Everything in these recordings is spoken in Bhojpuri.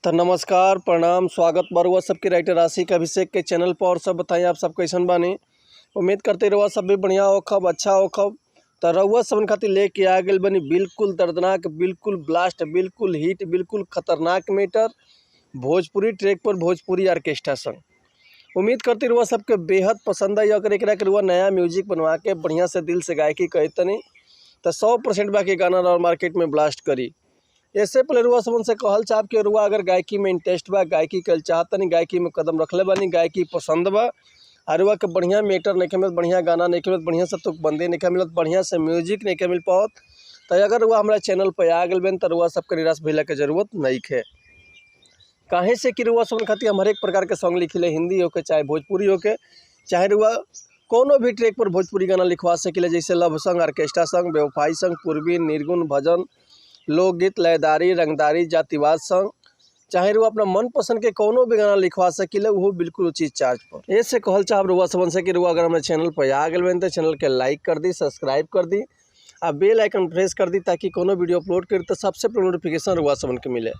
तो नमस्कार, प्रणाम, स्वागत बा रउआ सबके राइटर राशि के अभिषेक के चैनल पर। और सब बताइए, आप सब कैसन बानी? उम्मीद करते रउआ सब भी बढ़िया होखब, अच्छा होखब। तो रउआ सबन खातिर लेके आ गइल बानी बिल्कुल दर्दनाक, बिल्कुल ब्लास्ट, बिल्कुल हिट, बिल्कुल खतरनाक मैटर भोजपुरी ट्रैक पर भोजपुरी ऑर्केस्ट्रा संग। उम्मीद करते रउआ सबके बेहद पसंद आई। अगर एकरा के रउआ नया म्यूजिक बनवा के बढ़िया से दिल से गायकी कहतनी तो 100% बाकी गाना और मार्केट में ब्लास्ट करी। ऐसे पहले रुआ सबन से कहल चाहब कि रुआ अगर गायकी में इंटरेस्ट बा, गायकी कल चाहतनी, गायकी में कदम रखले बानी, गायकी पसंद बा और रुआ के बढ़िया मैटर नहीं मिलत, बढ़िया गाना नहीं मिलत, बढ़िया से तुकबंदी नहीं मिलत, बढ़िया से म्यूजिक नहीं मिल पावत, तो अगर रुआ हमारा चैनल पर आ गइल बेन तो रुआ सबके निराश भइला के जरूरत नहीं है। काहे से कि रुआ सबन खातिर हम हरेक प्रकार के सॉन्ग लिखिले, हिंदी होके चाहे भोजपुरी होके, चाहे रुआ कोनो भी ट्रैक पर भोजपुरी गाना लिखवा सकिले, जैसे लव सॉन्ग, ऑर्केस्ट्रा सॉन्ग, बेवफाई सॉन्ग, पूर्वी, निर्गुण, भजन, लोकगीत, लयदारी, रंगदारी, जातिवाद सॉन्ग, चाहे रुआ अपना मन पसंद के कोनो भी गाना लिखवा सकिले, वो बिल्कुल उचित चार्ज पर। ऐसे कहल चाहब रुआ सबन से कि रुआ अगर हमारे चैनल पर आ गइल बानी तो चैनल के लाइक कर दी, सब्सक्राइब कर दी आ बेल आइकन प्रेस कर दी, ताकि कोनो वीडियो अपलोड करी तो सबसे पहले नोटिफिकेशन रुआ सबन के मिले।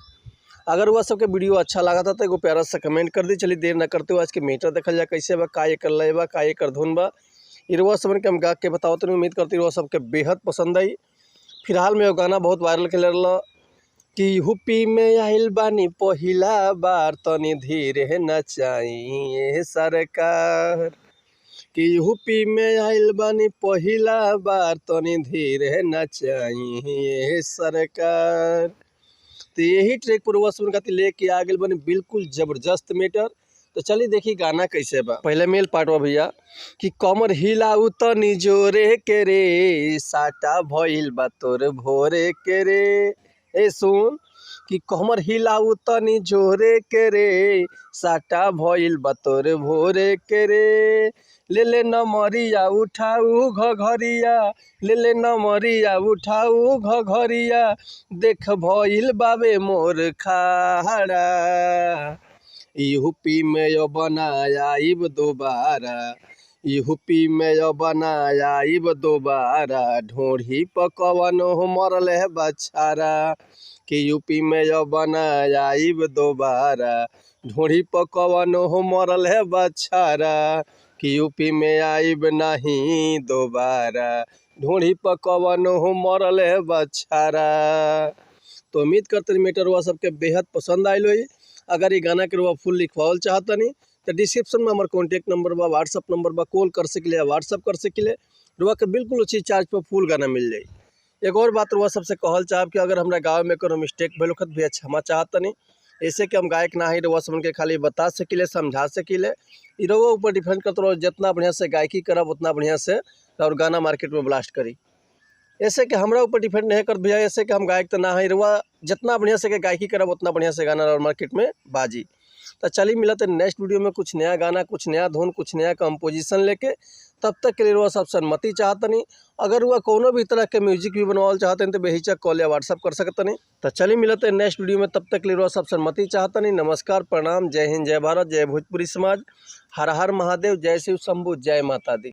अगर रुआ सबके वीडियो अच्छा लगा था तो एगो प्यारा सा कमेंट कर दी। चलिए देर न करते हुए आज के मैटर देखल जाए, कैसे बा, का एकर लय बा, का एकर धुन बा, ई रुआ सबन के हम गा के बताओ। तो उम्मीद करती रुआ सबके बेहद पसंद आई। फिलहाल में एगो गाना बहुत वायरल के रहा कि हुपी में आइल बानी पहिला बार तनी धीरे नचाई सरकार, कि हुपी में आइल बानी पहिला बार तनी धीरे नचाई सरकार। तो यही ट्रैक पर रुआ सबन खातिर लेके आ गइल बानी बिल्कुल जबरदस्त मैटर। तो चलिए देखी गाना कैसे बा। पहले मेल पार्ट बा भैया कि कमर हिलाऊ तनी जोरे के रे, साटा भइल बा तोर भोरे के रे। ए सुन कि कमर हिलाऊ तनी जोरे के रे, साटा भइल बा तोर भोरे के रे। ले ले नमरिया उठाऊ घघरिया, ले ले नमरिया उठाऊ घघरिया, देख भइल बाबे मोर खाड़ा। यूपी में यो बनायाइब दोबारा, यूपी में यो बनायाइब दोबारा, ढोढ़ी पकवन मरल है बछारा। कि यूपी में यो बनायाइब दोबारा, ढोढ़ी पकवन मरल है बछारा। कि यूपी में आइब नहीं दोबारा, ढोढ़ी पकवन मरल है बछारा। तो उम्मीद करते मैटर रुआ सबके बेहद पसंद आयल होई। अगर ये गाना के रुआ फुल लिखवावल चाहतनी तो डिस्क्रिप्शन में हमारे कॉन्टैक्ट नंबर बा, व्हाट्सअप नंबर बा, कॉल कर सकिले या व्हाट्सअप कर सकिले, रुआ के बिल्कुल उचित चार्ज पर फुल गाना मिल जाई। एक और बात रुआ सबसे कहल चाहब कि अगर हमारा गाँव में कोनो मिस्टेक भइल होखत भैया क्षमा चाहतनी, ऐसे कि हम गायक ना ही, रुआ सबन के खाली बता सकिले, समझा सकिले। ई रुआ ऊपर डिपेंड करत रहो, जितना बढ़िया से गायकी करब उतना बढ़िया से और गाना मार्केट में ब्लास्ट करी। ऐसे कि हमरा ऊपर डिपेंड नहीं कर भैया, ऐसे कि हम गायक तो ना है, रुआ जितना बढ़िया से गायकी करब उतना बढ़िया से गाना और मार्केट में बाजी। तो चलिए मिलते हैं नेक्स्ट वीडियो में कुछ नया गाना, कुछ नया धुन, कुछ नया कंपोजिशन लेके। तब तक के लिए रुआ सबसे अनुमति चाहतनी। अगर रुआ कोनो भी तरह के म्यूजिक भी बनवाल चाहते हैं तो बेहिचक कॉल या व्हाट्सअप कर सकतनी। तो चलिए मिलते हैं नेक्स्ट वीडियो में, तब तक के लिए रुआ सबसे अनुमति चाहतनी। नमस्कार, प्रणाम, जय हिंद, जय भारत, जय भोजपुरी समाज, हर हर महादेव, जय शिव शंभू, जय माता दी।